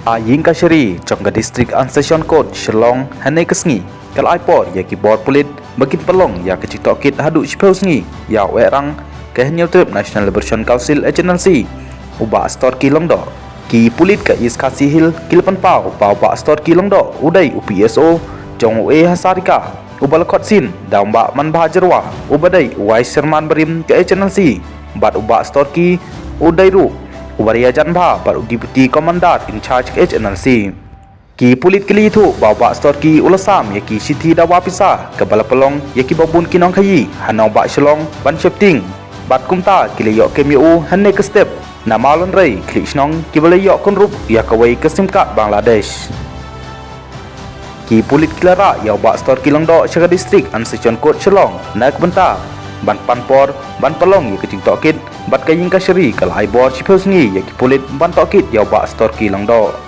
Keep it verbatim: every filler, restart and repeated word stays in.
Ka Ïing Kashari jong ka District and Session Court Shillong hynne ka sngi ka la ai por ïa ki bor pulit ba kin pynlong ïa ka jingtohkit haduh shiphew sngi ïa u ehrang ka Hynñiewtrep National Liberation Council, H N L C, u Bah Storki Lyngdoh. Ki pulit ka East Khasi Hills ki la pynpaw ba u Bah Storki Lyngdoh u dei u P S O jong u A Hazarika, uba la khot sin da u Bah Manbha Jyrwa, uba dei u Vice Chairman barim ka H N L C, bad u Bah Storki u dei ruh u ba ïajan bha bad u Deputy Commander in Charge ka H N L C. Ki pulit ki la ïathuh ba u Bah Storki u la sam ïa ki shithi dawa pisa kaba la pynlong ïa kiba bun ki nongkhaïi ha Nongbah Shillong ban sheptieng, bad kumta ki la ïoh kem ïa u hynne ka step na Mawlynrei, khlieh shnong, kiba la ïoh kynrup ïa kawei ka sim card Bangladesh. Ki pulit ki la rah ïa u Bah Storki Lyngdoh sha ka District and Session Court Shillong na ka bynta ban pan por ban pynlong ïa ka jingtohkit, bad ka Ïing Kashari ka la ai bor shiphew sngi ïa ki pulit ban tohkit ïa u Bah Storki Lyngdoh.